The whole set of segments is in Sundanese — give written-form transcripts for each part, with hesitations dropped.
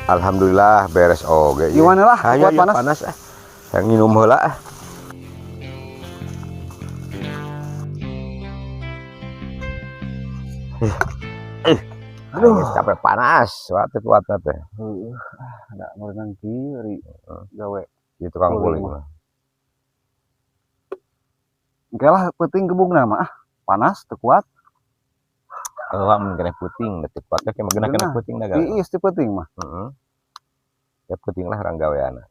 Alhamdulillah beres oge. Gimana lah, Ayo, kuat ayo, panas. Panas ah. Yang minum heula ah. Aduh, capek panas, waktu kuat teh. Heeh, ah, da merenang kieu gawe. Di tukang Kuli kuli mah. mah. Engke lah peuting gebugna mah ah. Panas teu kuat. Heuh, mun keneh peuting, da teu kuat teh mah geunah keneh Geunah. Peuting da gawe. Iis teu peuting mah. Heeh. Ya peuting lah urang gaweana.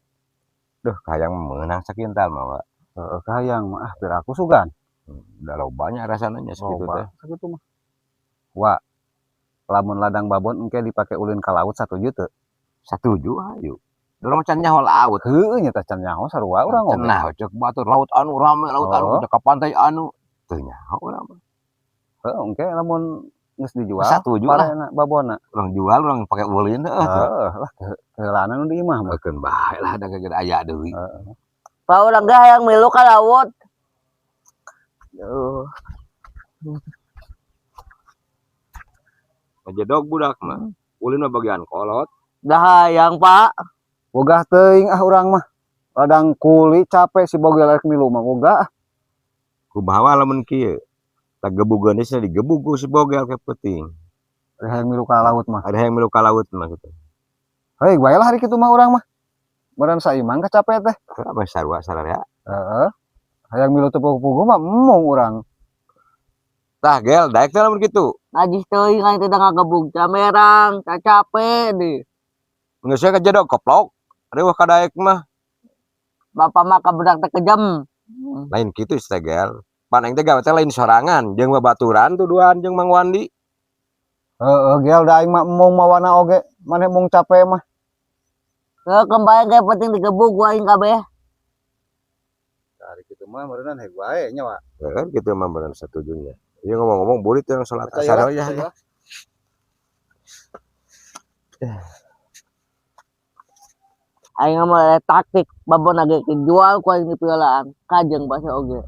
Duh, kahayang meunang sakintal mah, Wak. Heeh, kahayang mah ah piraku sugan. Udah lobanya rasanya segitu Loba teh. Sakitu mah. Wa, lamun ladang babon engke dipake ulin ka laut satuju teu? Satuju ayo. Urang can nyaho laut. Heueuh nya teh can nyaho sarua urang oge. Cenah cek batur laut anu rame, laut anu Oh. ka pantai anu. Teu nyaho urang mah. Heuh, engke lamun geus dijual Satuju lah. parena babonna. Urang jual urang pake ulin heuh. Heeh lah keheulana nu di imah mah. Keun bae lah da geus aya deui. Heeh. Pak urang ge hayang milu ka laut. Duh. Ngajedog budak mah. Ulin mah bagian kolot. Dah hayang, Pak. Wogah teuing ah urang mah. Ladang kuli capek si bogel rek milu mah wogah ah. Kumaha lamun kieu? Tah gebugeun geus digebug ku si bogel ke peuting. Ari hayang milu ka laut mah. Ada yang milu ka laut mah gitu. Heuy, bae lah hari kitu mah urang mah. Meureun saimang kacape teh. Apa sarua sararea. Heeh. Hayang milu teu puguh mah embung urang. Tah gel daek teh lamun kitu. Najis teuing aing teh da ngagebug camerang, capek deh. Geus we kajedog koplok. Riweuh ka daek mah. Bapak mah kabedak teh kejam. Lain kitu teh gel. Pan aing teh gawe teh lain sorangan jeung babaturan tuduhan jeung Mang Wandi. Heeh, gel da aing mah embung mawana oge. Maneh mung capek mah. Heuh, kembali ge penting digebug ku aing kabeh. Hari kitu mah meureunnan heg wae nya, Wak. Heeh, kitu mah bener satujunya. Ieu ngomong-ngomong burit yang salat Percaya asar lah, ya. percaya. Aing mah taktik babon ge dijual ku aing di piolaan. Kajeng basa oge.